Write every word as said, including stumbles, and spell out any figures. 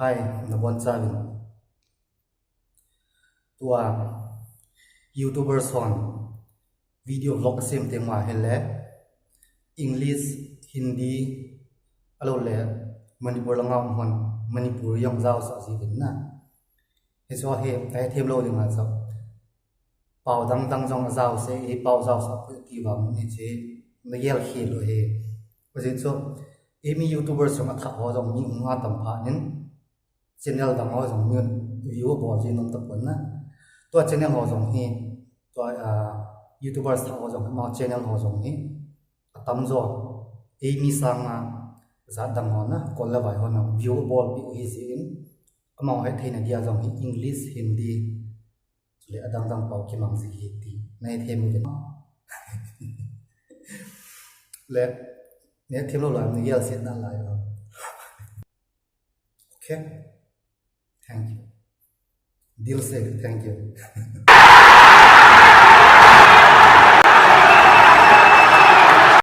Hi, nabonchauvin. Tua YouTuber hon video vlog asem teng uva ahile English, Hindi, ahilou le Manipur langa um hon Manipuri jong jaosah jiuvin na. Hichu hi ahethem lou dinga chu pao dang dang jong ajaosah e, pao jaosah poi ati vang in hiche nagel khel u ahi. Ajeh chu eimi YouTuber chunga athah ho jong mi hung atam phat in channel dang ho jong mi view abol ji nom tapon na. Tua channel ho jong hi, tua YouTuber thah ho jong hi, ama channel ho jong hi atamjo eimi sanga jat dang ho na, kol le vai ho na view abolpeh u ahi jeh in, amaho hettheina dia jong hi English, Hindi, chule adang dang pao kimang ji ahi ti nahethem uvin. Le, nahethem lou lai, nagel set nalai. Okay. Thank you. दिल से thank you.